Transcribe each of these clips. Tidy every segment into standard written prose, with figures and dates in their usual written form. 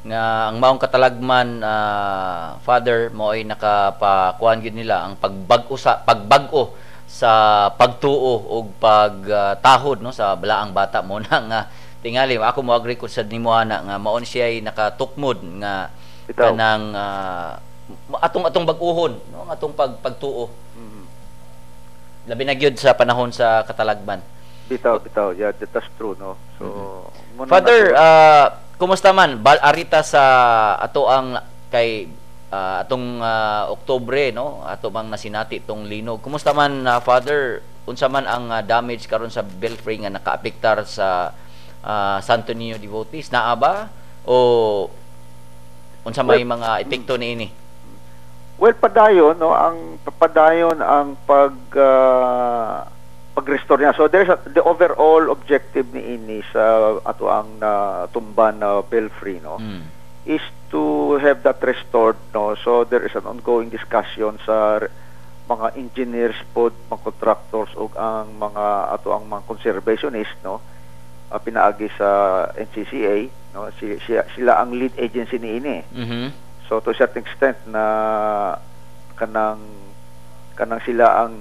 Nga ang maong katalagman, Father, mo ay nakapakuan gyud nila ang pagbag-o sa pagbag-o sa pagtuo ug pagtahod, no, sa balaang bata mo na nga tingali ako mo agree ko sa nimo ana nga maon siya ay nakatukmod nga kanang atong atong bag-uhon, no, ang atong pagtuo labi na gyud sa panahon sa katalagman. Bitaw, bitaw. Yeah, that's true, no? So, muna Father, kumusta man bal arita sa ato ang kay atong Oktubre, no, ato bang nasinati tong linog? Kumusta man, Father, unsa man ang damage karon sa belfry nga nakaapektar sa Santo Niño devotees? Naa ba o unsa may Well, mga epekto niini? Well, padayon, no, ang padayon ang pag-restore niya. So the overall objective ni ini sa ato ang natumba na belfry, no, is to have that restored, no. So there is an ongoing discussion sa mga engineers pod, mga contractors ug ang mga ato ang mga conservationist, no, pinaagi sa NCCA, no, sila ang lead agency ni ini. So to a certain extent na kanang kanang sila ang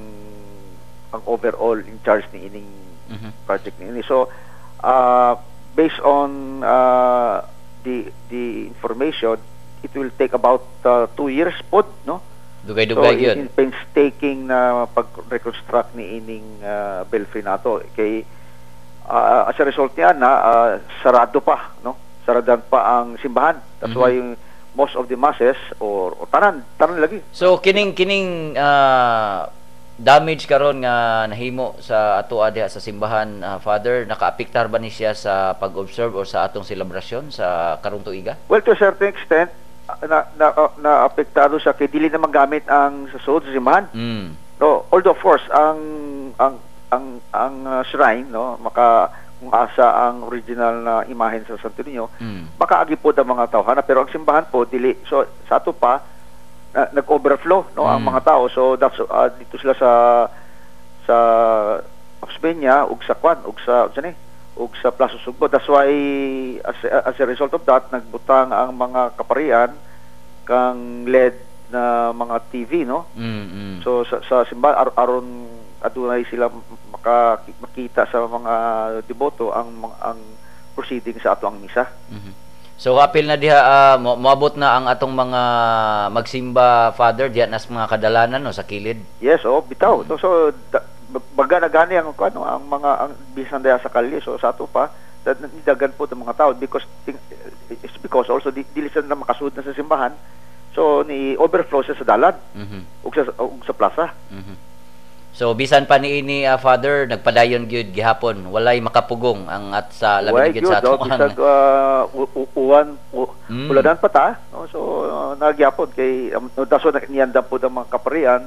overall in charge ni ining project ni ini. So based on the information, it will take about 2 years pod, no? Dugay-dugay So gyud. in painstaking na pag-reconstruct ni ining belfry nato kay as a result niya na sarado pa, no? Saradan pa ang simbahan. That's why most of the masses or tanan tanan lagi. So kining kining damage karon nga nahimo sa ato diha sa simbahan, Father, nakaapektar ba ni siya sa pag-observe o sa atong selebrasyon sa karong tuiga? Well, to a certain extent na apektado sa kay dili na magamit ang sa sulod sa simbahan. No, although of course ang shrine, no, maka kung asa ang original na imahen sa Santo Niño, makaagi po ang mga tawhana, pero ang simbahan po dili. So sa ato pa na, nag-overflow, no, ang mga tao. So that's dito sila sa Osmeña ug sa kwan ug sa unsa ni ug sa Plaza Sugbo. That's why as a result of that, nagbutang ang mga kaparian kang LED na mga TV, no? So sa simbahan aron adunay sila makita sa mga deboto ang proceeding sa ato ang misa. So apil na diha moabot na ang atong mga magsimba, Father, diha nas mga kadalanan, no, sa kilid. Yes, oh, bitaw. So baga na gani ang ano ang mga ang bisan diha sa kalye. So sa ato pa nidagan po ng mga tao because it's because also dili sila na makasud na sa simbahan. So ni overflow siya sa dalan ug sa plaza. So bisan pa niini, Father, nagpadayon gyud gihapon, walay makapugong ang at sa labi Way na gyud sa gyud, oh, atong bisag uwan ulanan pa ta, no? So nagyapon kay that's why niyandam po ng mga kaparian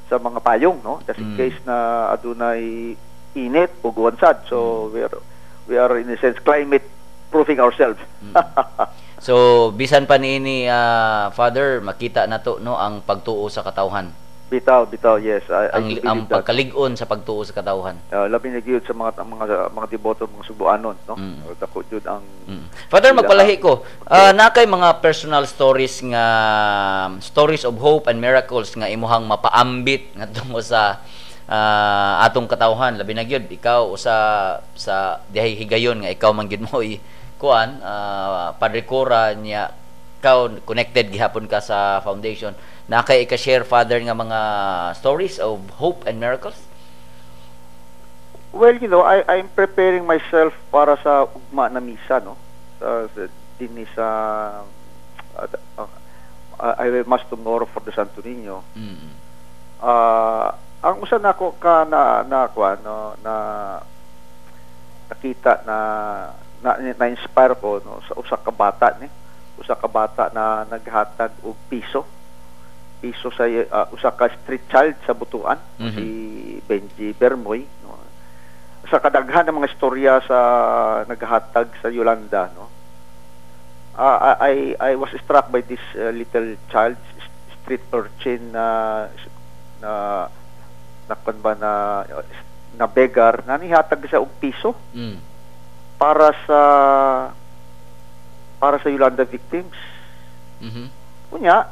sa mga payong, no, just in case na adunay init o uwan sad. So we are in a sense climate proofing ourselves. So bisan pa niini, Father, makita nato, no, ang pagtuo sa katawhan. Bitaw, bitaw, yes. I Ang do ang believe that. Pagkalig-on sa pagtuo sa katawhan. Labi na gyud sa mga mga deboto, mga Sugbuanon, no? Dako gyud ang Father, sila magpalahi ko. Na kay mga personal stories nga stories of hope and miracles nga imuhang mapaambit ngadto sa atong katawhan, labi na gyud ikaw usa sa dihay higayon nga ikaw man gyud mo i kuan Padre Cora niya, ikaw connected gihapon ka sa foundation? Na kay ika-share, Father, nga mga stories of hope and miracles? Well, I'm preparing myself para sa ugma na misa, no? Dinhi sa I will mass tomorrow for the Santo Niño. Ang usa nako ka na na kuan, no, na nakita na na, na-inspire ko, no, sa usa ka bata ni usa ka bata na naghatag og piso piso sa usa ka street child sa Butuan, si Benji Bermoy, no? Sa kadaghan ng mga istorya sa naghatag sa Yolanda, no, I was struck by this little child, street urchin na na na kuan ba na na beggar na nihatag siya og piso para sa Para sa Yolanda victims. Unya,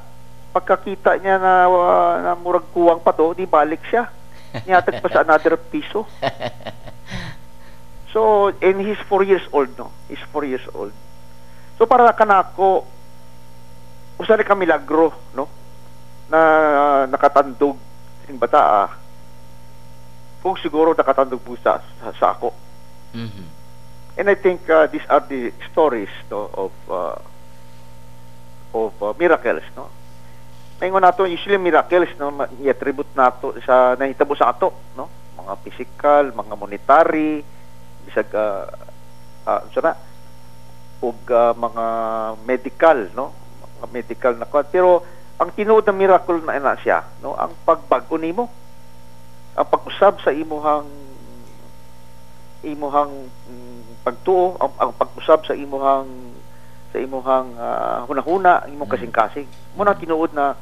pagkakita niya na murag kuwang pa to, di balik siya. Nihatag pa sa another piso. So, and he's 4 years old, no? He's 4 years old. So, para kanako, usa ni ka milagro, no? Na nakatandog sing bata, ah. Kung siguro nakatandog po sa ako. And I think these are the stories, no, of miracles, no. Maingon nato, usually miracles, no, i-attribute nato sa nahitabo sa ato, no, mga physical, mga monetary, bisag unsa na ug mga medical, no, mga medical na kwan. Pero ang tinuod na miracle na na siya, no, ang pagbag-o nimo, ang pag-usab sa imuhang pagtuo, ang pag-usab sa imuhang hunahuna, ang imong kasing-kasing. Mo na tinuod na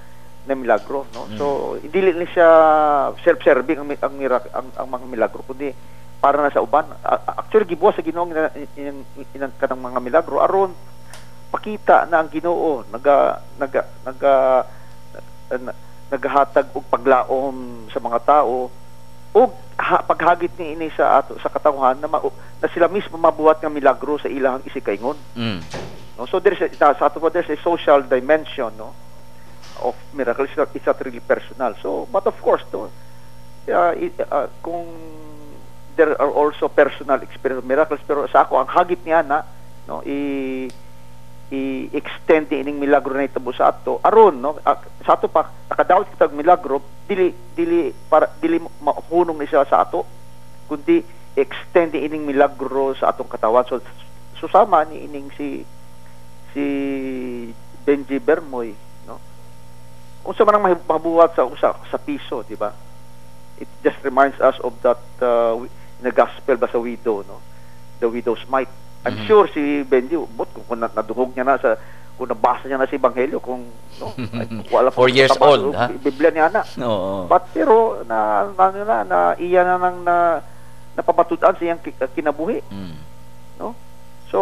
milagro, no? So, dili ni siya self-serving ang mga milagro kundi para na sa uban. Actually, gibuhat sa Ginoo ang kanang mga milagro aron pakita na ang Ginoo naga naga naga nagahatag og paglaom sa mga tao ug paghagit ni ini sa ato sa katawhan na sila mismo mabuhat nga milagro sa ilahang isikaingon. No, so there's a, sa ato pa, there's a social dimension, no, of miracles. It's not really personal. So, but of course, no, kung there are also personal experience of miracles, pero sa ako ang hagit niya na, no, i i-extend ni ining milagro na itabo sa ato aron, no, sa ato pa nakadawat kita og milagro, dili dili para dili mahunong ni siya sa ato kundi extend ni ining milagro sa atong katawan. So susama ni ining si Benji Bermoy, no, unsa man ang mabuhat sa usa sa piso, di ba? It just reminds us of that in the gospel ba, sa widow, no, the widow's mite. I'm sure si Benji, but kung nadungog niya na sa kung nabasa niya na sa ebanghelyo, kung, no, ay, wala pa 4 years kabasa old, ha? Biblia niya na. But pero na iya na nang na napamatud-an sa iyang kinabuhi, no? So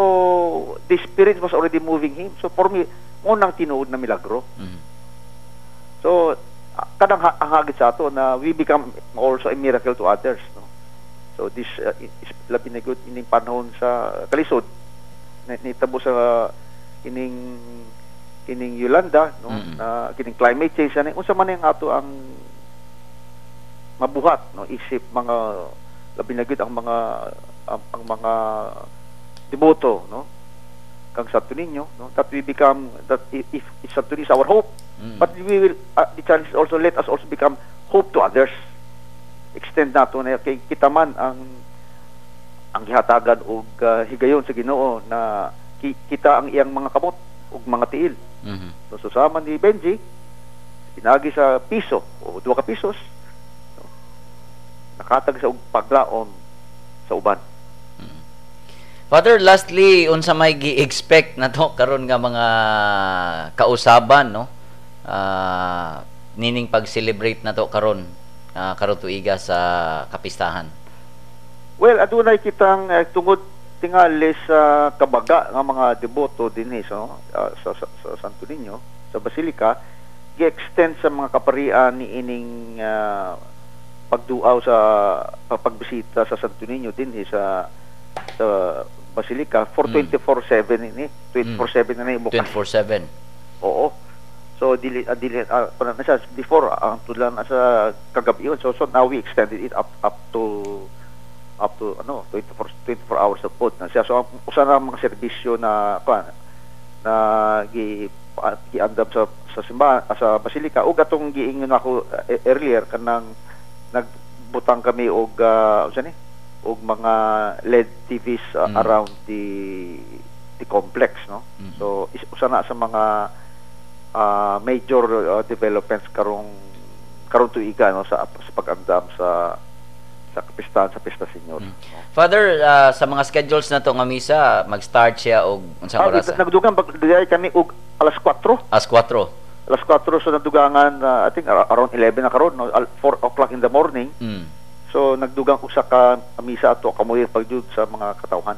the spirit was already moving him. So for me, mo nang tinuod na milagro. So kanang ang hagit sa ato na we become also a miracle to others, no? So this is labi na gud ining panahon sa kalisod na nitabo sa ining Yolanda, no, na kining climate change ani, unsa man ang ato ang mabuhat, no, isip mga labi na gud ang mga deboto, no, kang Santo Niño, no, that we become that if Santo Niño is our hope, but we will the challenge is also let us also become hope to others. Extend nato na kay kita man ang gihatagan og higayon sa Ginoo na kita ang iyang mga kamot ug mga tiil. So susama ni Benji, pinagi sa piso o 2 ka pesos, no, nakatag sa og paglaom sa uban. Father, lastly, unsa may gi-expect na to karon nga mga kausaban, no? Nining pag-celebrate na to karon karon tuiga sa kapistahan. Well, adunay kitang tungod tingali sa kabaga nga mga deboto dinhi so, sa Santo Niño sa Basilica, gi-extend sa mga kaparian ni ining pagduaw sa pagbisita sa Santo Niño dinhi sa Basilica for 24/7 ini, 24/7 na bukas. 24/7. Oo. So dili kuno na siya before, ang tudlan na sa kagabi yun. So now we extended it up to ano, 24 hours of pod na siya. So ang usa na mga serbisyo na kuan na giandam sa simbahan, sa basilika, ug atong giingon ako earlier, kanang nagbutang kami og unsa ni, og mga LED TVs around the complex, no? So usa na sa mga major developments karong karon tuiga, no, sa pag-andam sa kapistahan sa Pesta Señor. No? Father, sa mga schedules na to nga misa, mag-start siya og unsang oras? Nagdugang dugay kami og alas 4. Alas 4. Alas 4, so nadugangan I think around 11 na karon, no, 4 o'clock in the morning. So nagdugang usa ka misa ato kamoy pagjud sa mga katawhan.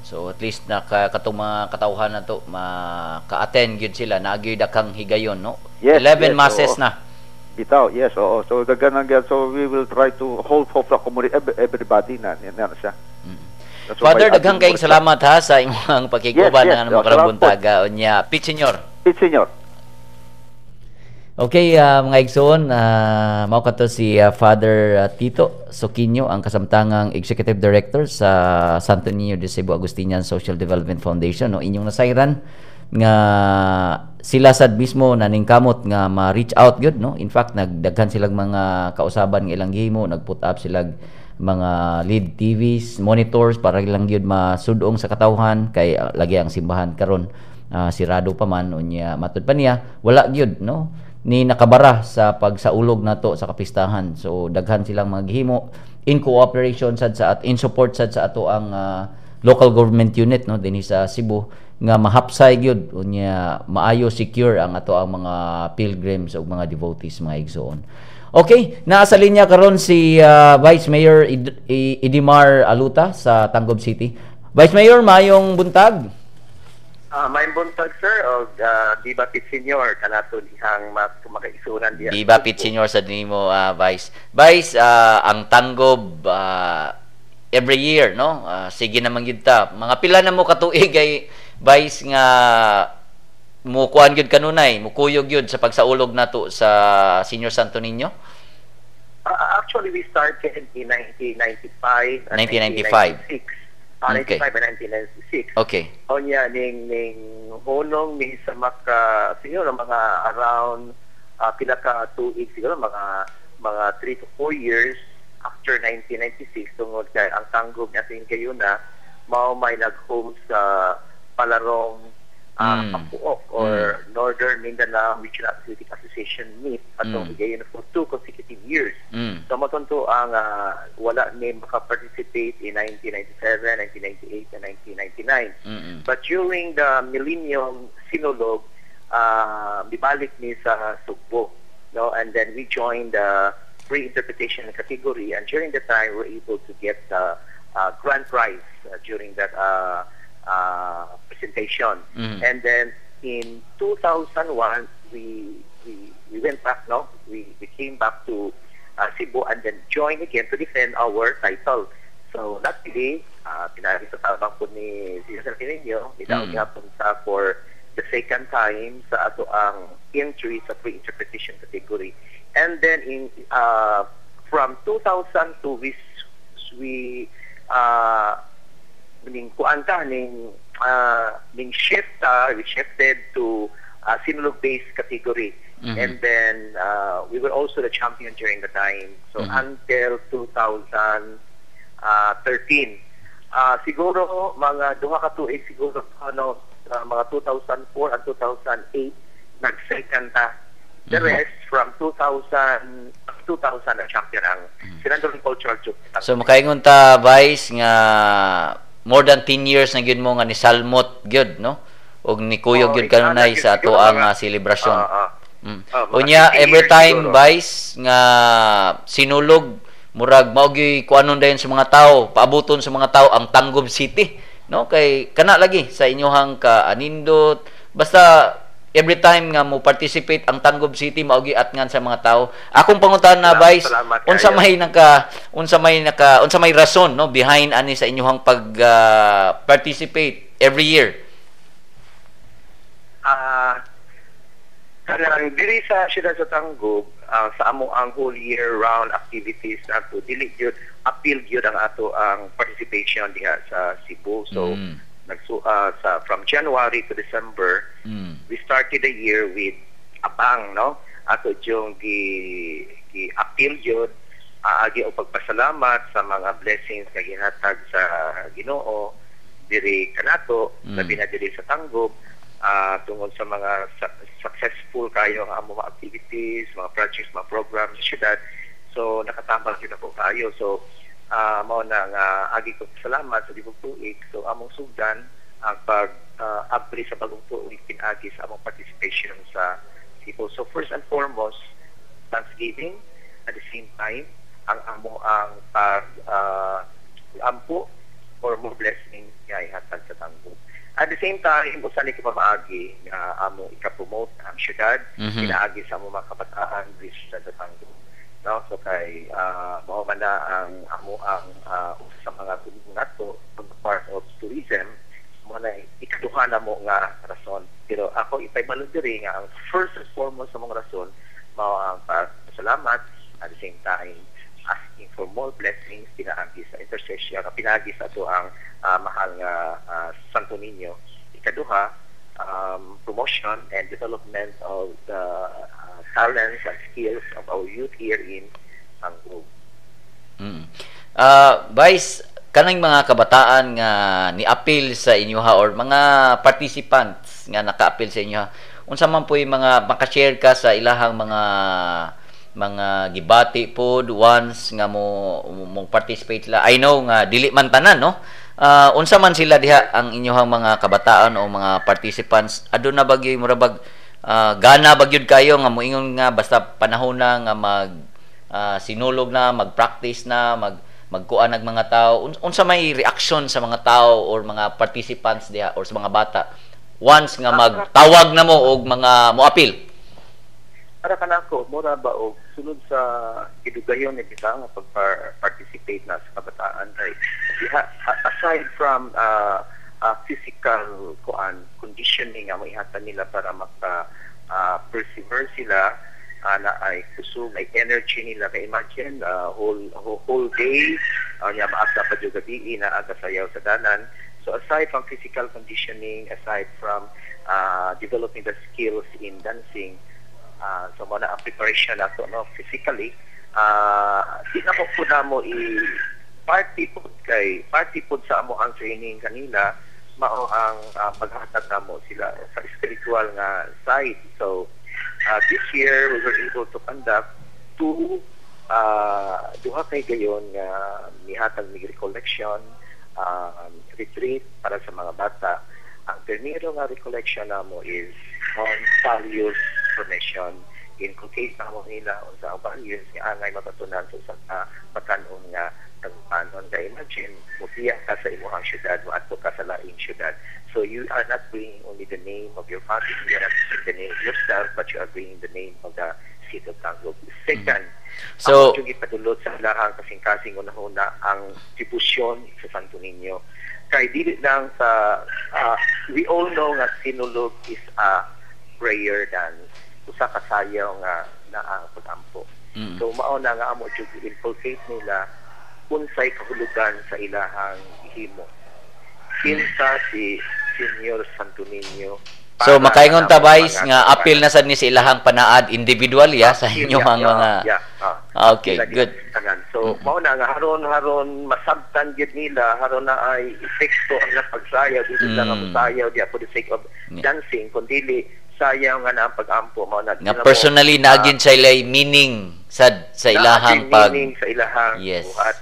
So at least naka katong mga katawhan na to maka-attend gyud sila, naa gyud daghang higayon, no? Yes, 11 yes, masses oo. Na. Bitaw, yes, oo. So daghan ang so we will try to hold hope the community, everybody na siya. That's why Father, by daghang adding kayong more salamat ha sa imong pakiguban Yes, na mo oh, karong salamat po. Buntaga unya. Pit Senyor. Pit Senyor. Okay, mga igsoon, mao kato si Father Tito Soquino, ang kasamtangang Executive Director sa Santo Niño de Cebu Agustinian Social Development Foundation. No, inyong nasayran nga sila sad mismo naningkamot nga ma-reach out gyud, no? In fact, nagdaghan silang mga kausaban nga ilang gihimo, nag-put up sila mga LED TVs, monitors para lang gyud masudong sa katawhan kay lagi ang simbahan karon sirado pa man. Unya matud pa niya, wala gyud, no, ni nakabara sa pagsaulog nato sa kapistahan. So daghan silang mga gihimo in cooperation sad sa at in support sad sa ato ang local government unit, no, dinhi sa Cebu nga mahapsay gyud unya maayo secure ang ato ang mga pilgrims ug mga devotees, mga igsoon. Okay, naa sa linya karon si Vice Mayor Idimar Aluta sa Tangub City. Vice Mayor, maayong buntag. Maayong buntag, sir, og Viva Pit Senior kanato dihang makaigsuonan diha. Viva Pit Senior sa nimo, Vice. Vice, ang Tanggob every year, no? Sige naman gyud ta. Mga pila na mo katuig ay, Vice, nga mo kuan gyud kanunay, mukuyog gyud sa pagsaulog nato sa Senior Santo Niño? Actually, we started in 1995 and 1995. 1996. 95 and 1996. Onya ning hunong ni sa maka siguro mga around pila ka tuig, siguro mga 3 to 4 years after 1996, tungod kay ang Tanggob nga ating kayo na mao may nag-host sa palarong Papuok or Northern Mindanao Regional Athletic Association meet atong higayon for 2 consecutive years. So mao to ang wala ni maka-participate in 1997, 1998, and 1999. But during the Millennium Sinulog, bibalik ni sa Sugbo, no? And then we joined the free interpretation category, and during the time we were able to get the grand prize during that presentation. And then in 2001, we went back, no? We came back to Cebu and then joined again to defend our title. So luckily, pinaagi sa tabang po ni Sir Niño, mm. Gihapon sa for the second time sa ato ang entry sa free interpretation category. And then in from 2002, we ning kuan ta ning shift ta, we shifted to Sinulog based category. And then we were also the champion during the time. So until 2013, siguro mga duha ka tuig, siguro ano, mga 2004 and 2008, nag-second ta. The rest from 2000 2000 na champion ang Sinandoling Cultural Troupe. So makaingon ta, Vice, nga more than 10 years na gyud mo nga nisalmot gyud, no? Og nikuyog Oo, gyud kanunay gyud sa ato siguro ang selebrasyon. Mga Unya 15 every years time siguro. Vice, nga Sinulog, murag mao gyud kuanon dayon sa mga tao, paabuton sa mga tao ang Tangub City, no? Kay kana lagi sa inyohang kaanindot, basta every time nga mo participate ang Tangub City, mao gyud atngan sa mga tao. Akong pangutana na, Salamat, Vice, salamat unsa kayo. may naka unsa may rason, no, behind ani sa inyohang pag participate every year? Kanang diri sa siyudad sa Tangub, sa amo ang whole year round activities nato, dili gyud appeal gyud ang ato ang participation diha sa Cebu. So nagsu sa from January to December, we started the year with abang, no, ato yung gi appeal gyud aagi og pagpasalamat sa mga blessings nga gihatag sa Ginoo diri kanato, labi na diri sa Tangub, tungod sa mga successful kayo ang amo mga activities, mga projects, mga programs sa syudad. So nakatambal gyud ako kayo. So mao na nga agi ko salamat sa libog tuig. So among sugdan ang pag abri sa bagong tuig pinagi sa among participation sa Cebu. So first and foremost, thanksgiving, at the same time ang amo ang pag ampo for more blessings nga ihatag sa Tangub. At the same time, usa ni ka pamaagi nga amo ika-promote ang syudad, pinaagi sa amo mga kabataan diri sa Tangub. No? So kay mao man na ang amo ang usa sa mga tulong nato on the part of tourism, mo na ikaduha na mo nga rason. Pero ako ipaybalo diri nga ang first and foremost sa mga rason mao ang pasalamat, at the same time asking for more blessings pinaagi sa intercession, pinaagi sa ato ang mahal nga Santo Niño. Ikaduha, promotion and development of the talents and skills of our youth here in Tangub. Vice, kanang mga kabataan nga ni-appeal sa inyo ha, or mga participants nga naka-appeal sa inyo ha, unsa man po'y mga maka-share ka sa ilahang mga gibati pod once nga mo participate sila? I know nga dili man tanan, no? Unsa man sila diha ang inyohang mga kabataan o mga participants? Aduna ba gyud mura bag gana ba gyud kayo nga moingon nga basta panahon na nga mag sinulog na, mag-practice na, magkuan nag mga tao? Unsa may reaction sa mga tao or mga participants diha or sa mga bata once nga magtawag na mo og mga moapil? Para kanako, mura ba og sunod sa gidugayon ni kita nga pag-participate na sa kabataan kay aside from physical kuan conditioning nga maihatag nila para maka persevere sila, na ay kusog, ay energy nila. Kay imagine whole day nya maasa pa jud gabi na aga sayaw sa danan. So aside from physical conditioning, aside from developing the skills in dancing, so mo na ang preparation nato, no, physically, di na po na mo i party po kay party po sa amo ang training kanila mao ang paghatag namo sila sa spiritual nga side. So this year we were able to conduct two duha kay gayon nga mihatag mig recollection retreat para sa mga bata. Ang primero nga recollection namo is on values formation. Inculcate namo nila unsa ang values nga angay mabatunan sa usa ka batan-on nga tagpanon. Kay imagine mobiya ka sa imong syudad, moadto ka sa laing syudad. So you are not bringing only the name of your family, you are not bringing the name of yourself, but you are bringing the name of the city of Tangub. Second, so ang ipadulot sa ilahang kasing-kasing unahuna ang debosyon sa Santo Niño. Kay dili lang sa we all know nga sinulog is a prayer dance, usa ka sayaw nga naa ang pag-ampo. So mao na nga amo jud inculcate nila unsay kahulugan sa ilahang himo. Kinsa si Senior Santo Niño. So makaingon ta, Vice, nga apil na sad ni sa ilahang panaad individual ya sa inyong mga okay, good. So mao na nga haron masabtan gyud nila, haron na ay epekto ang pagsayaw dili lang ang sayaw diya for the sake of dancing, kundi sayaw nga na ang pag-ampo mao na nga personally na gyud sa ilay meaning sad sa ilahang pag meaning sa ilahang buhat.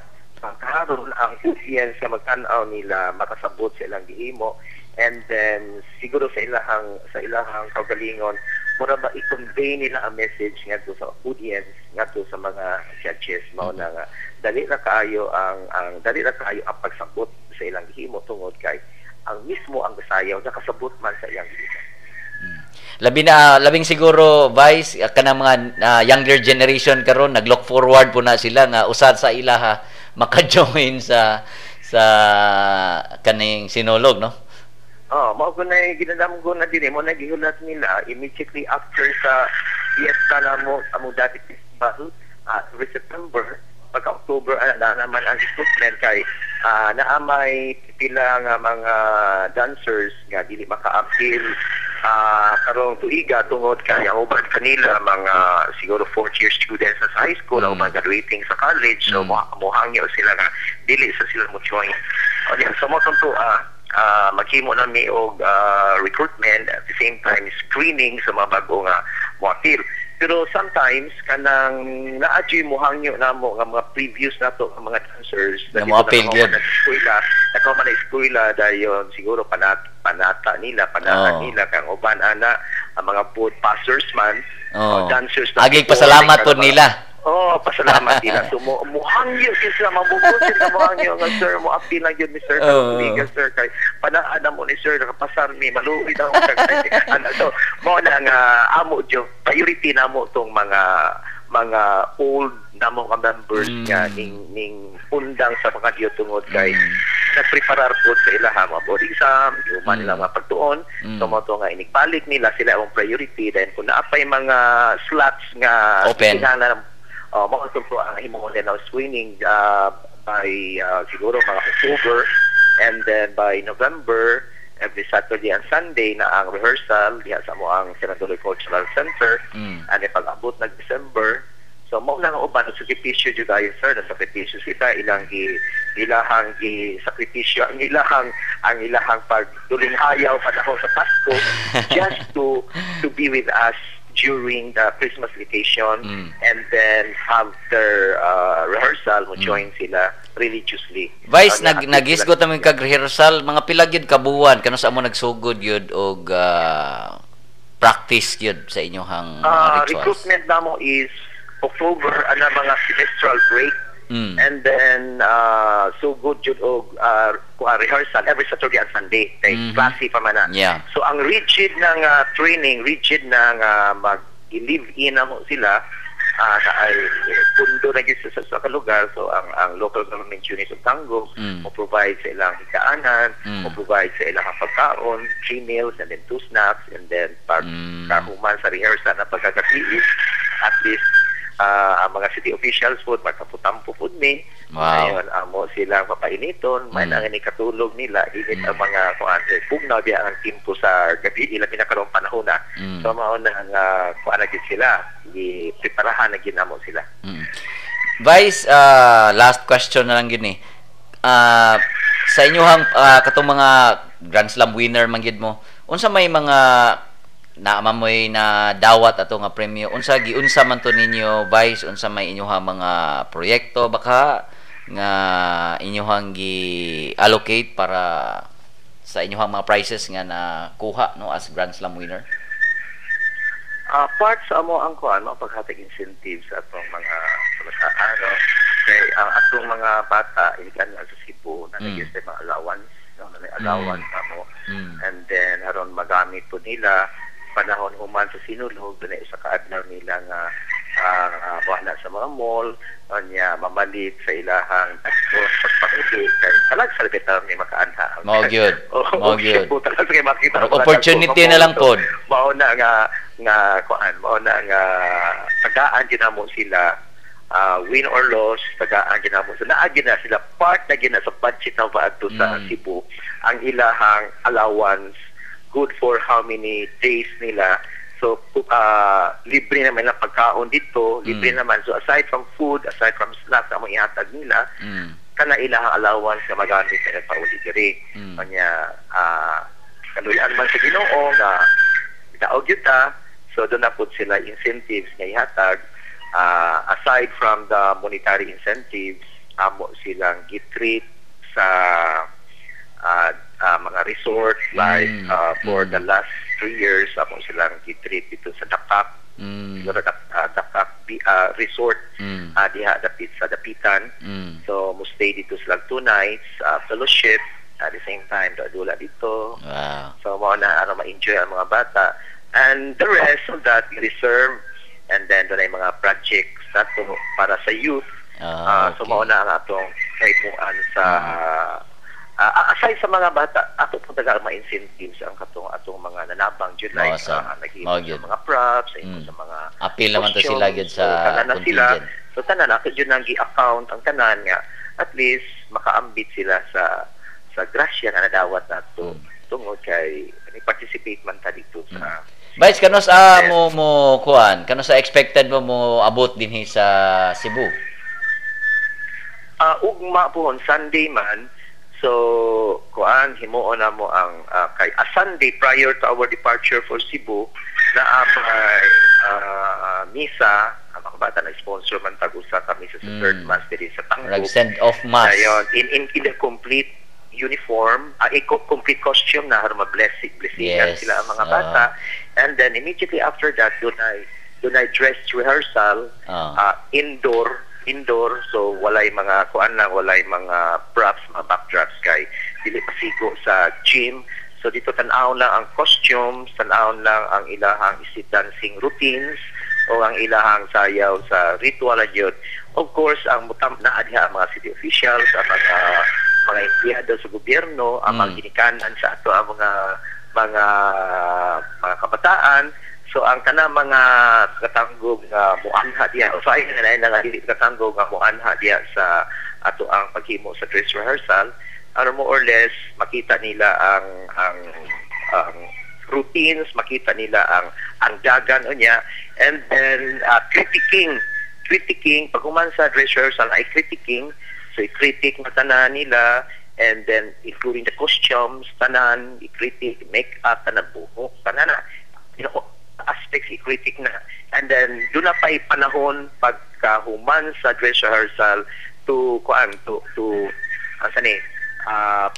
Karon ang audience nga magtan-aw nila makasabot sa ilang gihimo, and then siguro sa ilahang kaugalingon mura ba i-convey nila ang message ngadto sa audience, ngadto sa mga judges. Mao na nga dali ra kaayo ang dali ra kaayo ang pagsabot sa ilang gihimo tungod kay ang mismo ang sayaw nakasabot man sa iyang gihimo. Labi na labing siguro, Vice, kanang mga younger generation karon nag-look forward po na sila nga usad sa ilaha maka-join sa kaning sinulog, no? Oh, mao ko na ginadamgo na dinhi mo na gihulat nila immediately after sa fiesta namo among dati festival every September. Pagka October na naman ang recruitment kay naa may pila nga mga dancers nga dili maka-appeal karong tuiga tungod kay ang uban kanila mga siguro fourth year students sa high school o mga graduating sa college, so mohangyo sila nga dili sa sila mo join. O diyan so mo tunto maghimo na mi og recruitment, at the same time screening sa mga bago nga moapil. Pero sometimes kanang naadyoy mohangyo namo nga mga previous nato nga mga dancers na moapil gyud eskwela, nakaman na eskwela dayon siguro panata nila, panata nila kang uban ana ang mga board passers man, dancers na. Agig pasalamat pod nila. Oh, pasalamat nila. So, mo muhangyo sila, mabubod sila muhangyo nga, "Sir, mo apil lang yun ni sir, oh. Sir, kay panaan mo ni sir, nakapasar mi, maluoy daw." Ano, so, mo na nga amo jud priority na mo tong mga old namo nga members nga ning undang sa mga Diyo tungod kay nagpreparar po sa ilaha mga board exam, yung nila mga pagtuon. So mo to nga inigbalik nila, sila ang priority. Then kung naa pay mga slots nga open, kinahanglan, mao to po ang himuon nila screening by siguro mga October, and then by November, every Saturday and Sunday na ang rehearsal diha sa amo ang Sinaduloy Cultural Center. And pag-abot nag December, so mao na nga uban sakripisyo jud ayo, sir, na sakripisyo sila, ilang gi ilahang gi sakripisyo ang ilahang pagdulinghayaw panahon sa Pasko just to be with us during the Christmas vacation and then have their rehearsal, mo join sila religiously. Vice, nag nagisgot namin kag rehearsal, mga pila gyud ka buwan kanus-a mo nagsugod gyud og practice gyud sa inyong rituals? Recruitment namo is October ana mga semestral break. And then so good jud og rehearsal every Saturday and Sunday kay klase pa man na. So ang rigid ng training, rigid ng mag live in na mo sila ay pundo na gyud sa lugar. So ang local government unit of Tangub mo provide sa ilang higaanan, mo provide sa ilang pagkaon, three meals and then two snacks, and then pag kahuman sa rehearsal na pagkagabi, at least ang mga city officials po magkaputampo po ni. Ayun, amo silang papainiton, may nang ni katulog nila, init ang mga kuan, pugnaw biya ang timpo sa gabi, ilabi na karong panahon na. So mao na nga kuan na gyud sila, gi-preparahan na gyud namo sila. Vice, last question na lang gyud ni. Sa inyong katong mga Grand Slam winner man gyud mo, unsa may mga naa mo'y na dawat ato nga premyo, unsa giunsa man to ninyo, Vice? Unsa may inyong mga proyekto baka nga inyong gi-allocate para sa inyong mga prizes nga nakuha, no, as Grand Slam winner? Part sa amo ang kuan mo paghatag incentives sa atong mga kabataan, no? Kay ang atong mga bata iligan nga sa Cebu na mm. mga allowance, no, na may allowance amo. And then aron magamit po nila panahon human sa Sinulog, dunay usa ka adlaw nila nga wala sa mga mall, nya mamalit sa ilahang Pasko pagpag-uli kay talag sa bitaw ni makaanha. Mao gyud. Mao gyud. Talag kay makita opportunity na lang pod. Mao na nga nga kuan, mao na nga tagaan gyud namo sila, win or loss, tagaan gyud namo sila. Naa gyud na sila, part na gyud na sa budget na paadto sa Cebu ang ilahang allowance, good for how many days nila. So libre naman ang pagkaon dito, libre naman. So aside from food, aside from snacks among ihatag nila, kana ilahang allowance nga magamit sa pauli diri. Kanya kaluyan man sa Ginoo nga daog gyud ta. So doon na pud sila incentives nga ihatag. Aside from the monetary incentives, amo silang gitreat sa mga resort like for the last 3 years amo silang gitreat dito sa Dakak. Siguro Dakak Resort diha dapit sa Dapitan. So mo stay dito sila 2 nights, fellowship at the same time dula dito. So mao na aron ma-enjoy ang mga bata. And the rest of that we reserve, and then doon ay mga projects nato para sa youth. So mao na ang atong kahimuan sa aside sa mga bata, ato po taga mga incentives ang katong atong mga nanabang jud, like naghimo sa mga props, sa mga Apil naman to sila gyud sa So, tanan na sila. Contingent. So tanan ato jud nang gi-account ang tanan nga at least makaambit sila sa grasya nga nadawat nato tungod kay ni-participate man ta dito sa Vice, kanus-a mo mo kuan, kanus-a expected mo mo abot dinhi sa Cebu? Ugma po on Sunday man. So kuan, himuon na mo ang kay a Sunday prior to our departure for Cebu na may misa ang mga bata, nag-sponsor man tag usa ka misa sa third mass diri sa Tangub. Rag send off mass. Ayon, in the complete uniform, complete costume na aron ma-blessing blessingan sila ang mga bata. And then immediately after that, doon ay Dunay dress rehearsal, indoor, so walay mga kuan lang, walay mga props, mga backdrops kay dili pasigo sa gym. So dito tan-awon lang ang costumes, tan-awon lang ang ilahang isip dancing routines o ang ilahang sayaw sa ritual gyud. Of course, ang mutam naa diha ang mga city officials, ang mga empleyado sa gobyerno, ang mga ginikanan sa ato ang mga kabataan. So ang kanang mga katanggog nga muanha diha, so ay na nga dili katanggog nga muanha diha sa ato ang paghimo sa dress rehearsal, ano, more or less makita nila ang routines, makita nila ang dagan unya, and then critiquing pag human sa dress rehearsal ay critiquing. So i-critique na tanan nila, and then including the costumes, tanan i-critique, make-up, tanan, buhok, tanan na, aspects i-critique na. And then doon na pa'y panahon pagkahuman sa dress rehearsal to kuan to asa ni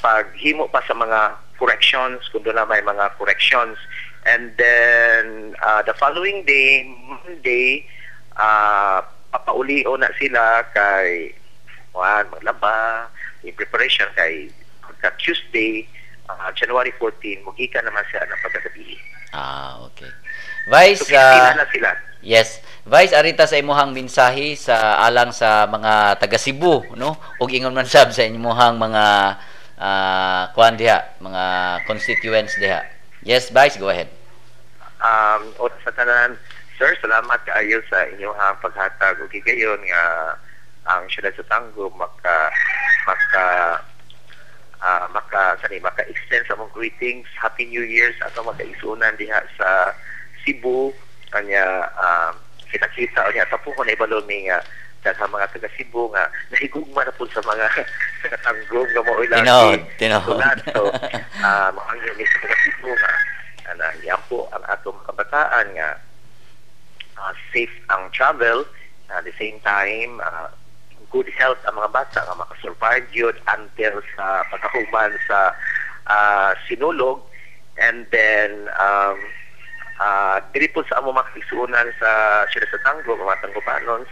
paghimo pa sa mga corrections kung doon na may mga corrections. And then the following day, Monday, papaulio na sila kay kuan, maglaba in preparation kay pagka Tuesday, January 14, mugikan naman siya ng pagkagabi. Ah, okay. Vice, So, 15 na sila. Yes. Vice, arita sa imuhang mensahe sa alang sa mga taga Cebu, no? Ug ingon man sab sa imuhang mga kuan diha, mga constituents diha. Yes, Vice, go ahead. O sa tanan, sir, salamat kaayo sa inyong paghatag og higayon nga ang siyudad sa Tangub maka maka maka sani maka-extend sa among greetings, Happy New Year sa atong mga kaigsuonan diha sa Cebu. Kanya kita-kita unya sa ko na ibalo mi nga sa mga taga Cebu nga nahigugma na pud sa mga taga Tangub nga mao ilang Tinuod, tinuod. So mahangyo mi sa taga Cebu nga ana giampo ang atong kabataan nga safe ang travel, at the same time good health ang mga bata nga makasurvive yun until sa pagkahuman sa sinulog. And then diri po sa among mga kaigsuonan sa siyudad sa Tangub, mga Tanggubanons,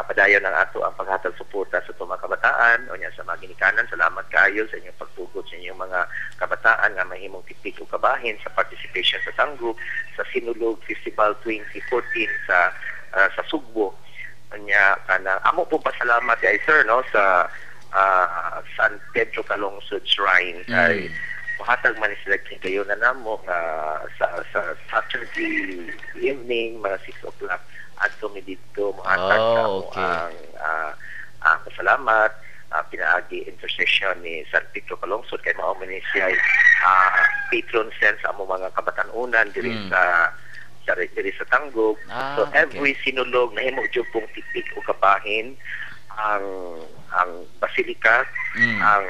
padayon ang ato ang paghatag suporta sa atong mga kabataan o niya sa mga ginikanan. Salamat kaayo sa inyong pagtugot sa inyong mga kabataan nga mahimong tipik o kabahin sa participation sa Tangub sa Sinulog Festival 2014 sa Sugbo. Nya kana amo po pasalamat kay sir, no, sa San Pedro Calungsod Shrine kay muhatag man sila kayo na namo nga sa Saturday evening mga 6 o'clock adto mi didto muhatag sa amo ang pasalamat, pinaagi intercession ni San Pedro Calungsod kay mao man ni siya patron saint sa amo mga kabatan-unan diri sa diri sa Tangub. So every sinulog nahimo jud pong tipik o kabahin ang basilika, ang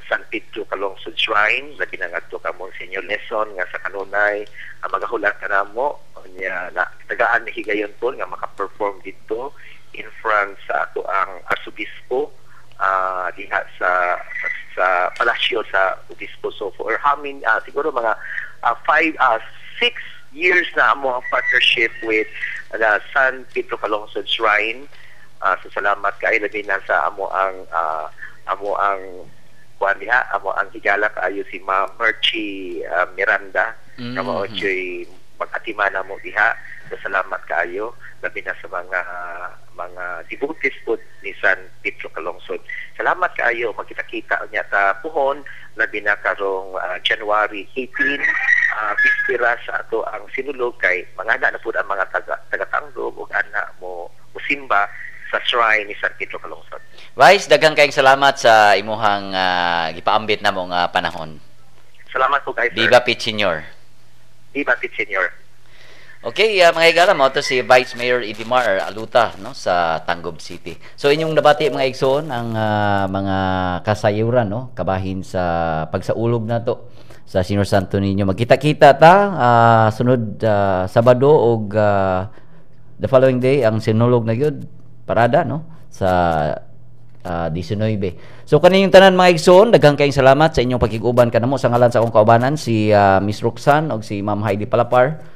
San Pedro Calungsod Shrine, labi na ngadto ka Monsignor Leson nga sa kanunay ang magahulat kanamo unya na tagaan ni higayon po nga maka-perform didto in front sa ato ang arsobispo diha sa palasyo sa obispo. So for how many, siguro mga 5 6 years na amo ang partnership with the San Pedro Calungsod Shrine. So salamat kay labi na sa amo ang kuan diha, amo ang higala kaayo si Ma'am Merchie Miranda nga mao jud mag-atima namo diha. So salamat kaayo labi na sa mga devotees po ni San Pedro Calungsod. Salamat kaayo, magkita-kita unya ta puhon labi na karong January 18, bispera sa ato ang sinulog kay mangana na pud ang mga taga Tangub ug ana mo musimba sa shrine ni San Pedro Calungsod. Vice, daghang kayong salamat sa imuhang gipaambit namo nga panahon. Salamat po kay sir. Viva Pete Senior. Viva Pete Senior. Okay, mga higala, mao to si Vice Mayor Edimar Aluta, no, sa Tangub City. So inyong nabati mga igsoon ang mga kasayuran, no, kabahin sa pagsaulog nato sa Senior Santo Niño. Magkita-kita ta sunod Sabado og the following day ang sinulog na gyud parada, no, sa 19. So kaninyong tanan mga igsoon, daghang kayong salamat sa inyong pakig-uban kanamo sa ngalan sa akong kaubanan si Miss Roxanne og si Ma'am Heidi Palapar.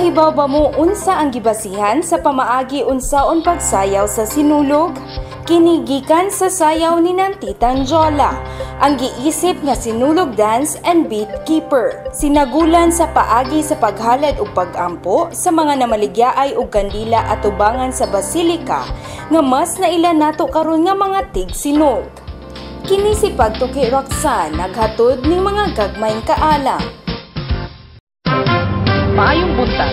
Kahibaw ba mo unsa ang gibasihan sa pamaagi unsaon pagsayaw sa sinulog? Kini gikan sa sayaw ni Nantita Jola, ang giisip nga Sinulog Dance and Beat Keeper. Sinagulan sa paagi sa paghalad og pagampo sa mga namaligyaay og kandila atubangan sa basilika nga mas naila nato karon nga mga tig-sinog. Kini si Pagtuki Roxanne, naghatod ning mga gagmayng kaalam. Maayong buntag.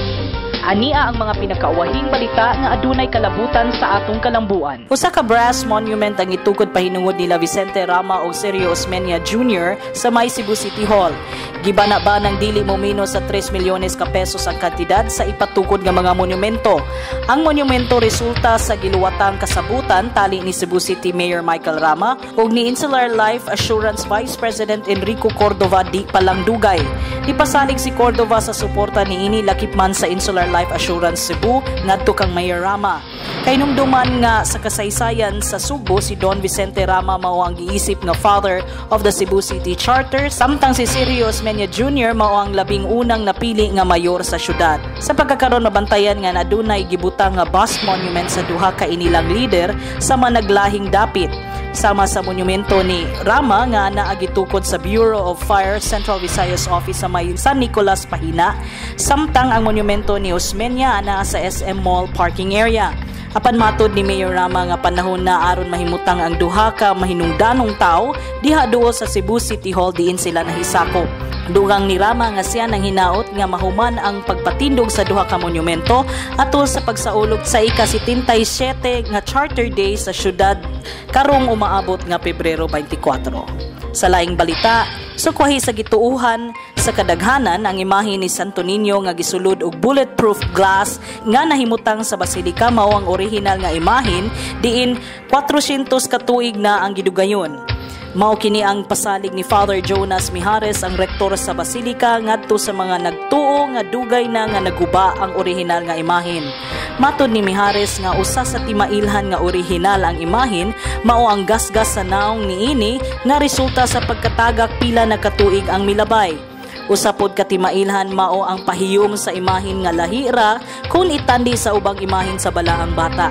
Ania ang mga pinakauwahing balita nga adunay kalabutan sa atong kalambuan. Usa ka brass monument ang itukod pahinungod nila Vicente Rama o Sergio Osmeña Jr. sa may Cebu City Hall. Gibana ba ng dili mo menos sa 3 milyones ka pesos ang kantidad sa ipatukod nga mga monumento. Ang monumento resulta sa giluwatang kasabutan tali ni Cebu City Mayor Michael Rama ug ni Insular Life Assurance Vice President Enrico Cordova di palang dugay. Ipasalig si Cordova sa suporta niini lakip man sa Insular Life Assurance Cebu ngadto kang Mayor Rama. Kahinumduman nga sa kasaysayan sa Sugbo, si Don Vicente Rama mao ang giisip nga father of the Cebu City Charter, samtang si Sergio Osmeña Jr. mao ang 11 na napili nga mayor sa syudad. Sa pagkakaron, mabantayan nga nadunay gibutang nga bust monument sa duha ka inilang leader sa managlahing dapit, sama sa monumento ni Rama nga naa gitukod sa Bureau of Fire Central Visayas Office sa may San Nicolas Pahina, samtang ang monumento ni Osmeña naa sa SM Mall parking area. Apan matod ni Mayor Rama nga panahon na aron mahimutang ang duha ka mahinungdanong tawo diha duol sa Cebu City Hall diin sila nahisakop. Dugang ni Rama nga siya nang hinaot nga mahuman ang pagpatindog sa duha ka monumento atol sa pagsaulog sa ika-77 nga Charter Day sa syudad karong umaabot nga Pebrero 24. Sa laing balita, sukwahi sa gituuhan sa kadaghanan ang imahe ni Santo Niño nga gisulod og bulletproof glass nga nahimutang sa basilika mao ang orihinal nga imahen diin 400 ka tuig na ang gidugayon. Mao kini ang pasalig ni Father Jonas Mijares, ang rektor sa basilika, ngadto sa mga nagtuo nga dugay na nga naguba ang orihinal nga imahen. Matod ni Mijares nga usa sa timailhan nga orihinal ang imahen mao ang gasgas sa naong niini nga resulta sa pagkatagak pila na katuig ang milabay. Usa pod ka timailhan mao ang pahiyom sa imahen nga lahira kung itandi sa ubang imahen sa balaang bata.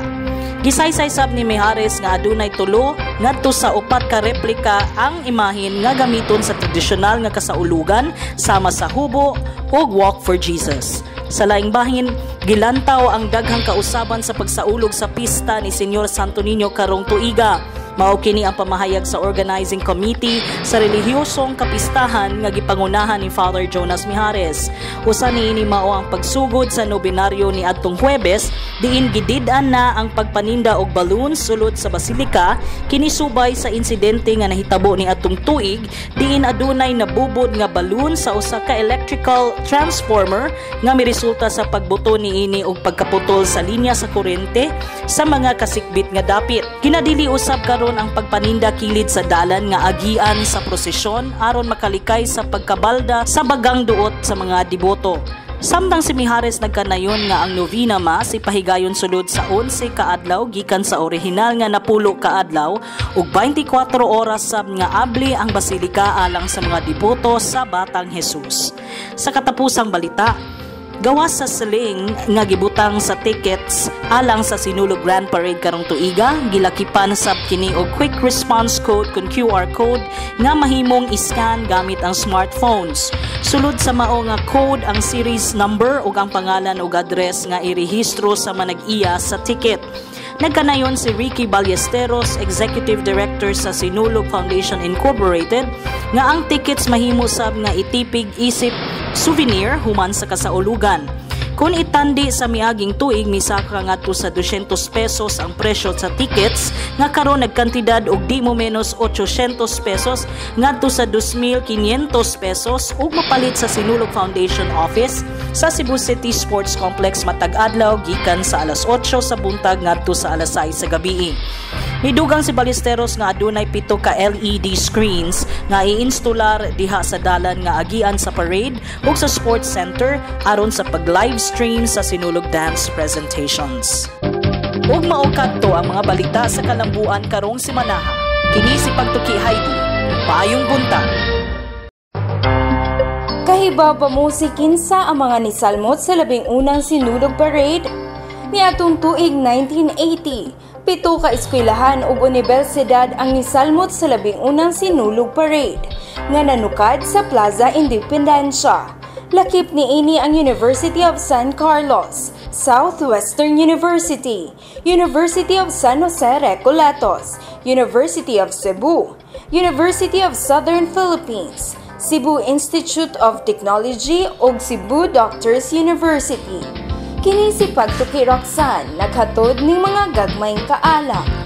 Gisaysay sab ni Mijares nga adunay tulo ngadto sa upat ka replika ang imahen nga gamiton sa tradisyonal nga kasaulugan sama sa Hubo ug Walk for Jesus. Sa laing bahin, gilantaw ang daghang kausaban sa pagsaulog sa pista ni Senyor Santo Niño karong tuiga. Mao kini ang pamahayag sa organizing committee sa relihiyosong kapistahan nga gipangunahan ni Father Jonas Mijares. Usa niini mao ang pagsugod sa nobenaryo ni adtong Huwebes diin gidid-an na ang pagpaninda og balloons sulod sa basilika, kini subay sa insidente nga nahitabo ni adtong tuig diin adunay nabubod nga balloon sa usa ka electrical transformer nga miresulta sa pagbuto niini og pagkaputol sa linya sa kuryente sa mga kasikbit nga dapit. Kinadili usab karon ang pagpaninda kilid sa dalan nga agian sa prosesyon aron makalikay sa pagkabalda sa bagang duot sa mga deboto. Samtang si Mijares nagkanayon nga ang novena mass ipahigayon sulod sa 11 ka adlaw gikan sa orihinal nga 10 ka adlaw ug 24 oras sab nga abli ang basilika alang sa mga deboto sa Batang Jesus. Sa katapusang balita, gawas sa siling nga gibutang sa tickets alang sa Sinulog Grand Parade karong tuiga, gilakipan sab kini og quick response code kun QR code nga mahimong iscan gamit ang smartphones. Sulod sa mao nga code ang series number ug ang pangalan ug address nga irehistro sa manag-iya sa ticket. Nagkanayon si Ricky Ballesteros, Executive Director sa Sinulog Foundation Incorporated, nga ang tickets mahimo sab nga itipig isip souvenir human sa kasaulugan. Kung itandi sa miaging tuig, misaka ngadto sa 200 pesos ang presyo sa tickets nga karon nagkantidad og di mo menos 800 pesos ngadto sa 2,500 pesos ug mapalit sa Sinulog Foundation Office sa Cebu City Sports Complex matag adlaw gikan sa alas 8 sa buntag ngadto sa alas 6 sa gabi. Nidugang si Ballesteros nga adunay 7 ka LED screens nga iinstular diha sa dalan nga agian sa parade ug sa sports center aron sa pag-live stream sa Sinulog dance presentations. Ug mao kadto ang mga balita sa kalambuan karong simanaha. Kini si Pagtuki Heidi. Maayong buntag. Kahibaw Kahibaw ba mo si kinsa ang mga nisalmot sa 11ng Sinulog Parade? Niadtong tuig 1980, 7 ka eskwelahan ug unibersidad ang nisalmot sa 11ng Sinulog Parade nga nanukad sa Plaza Independencia. Lakip niini ang University of San Carlos, Southwestern University, University of San Jose Recoletos, University of Cebu, University of Southern Philippines, Cebu Institute of Technology ug Cebu Doctors University. Kini si Pagtuki Roxanne, naghatod ning mga gagmayng kaalam.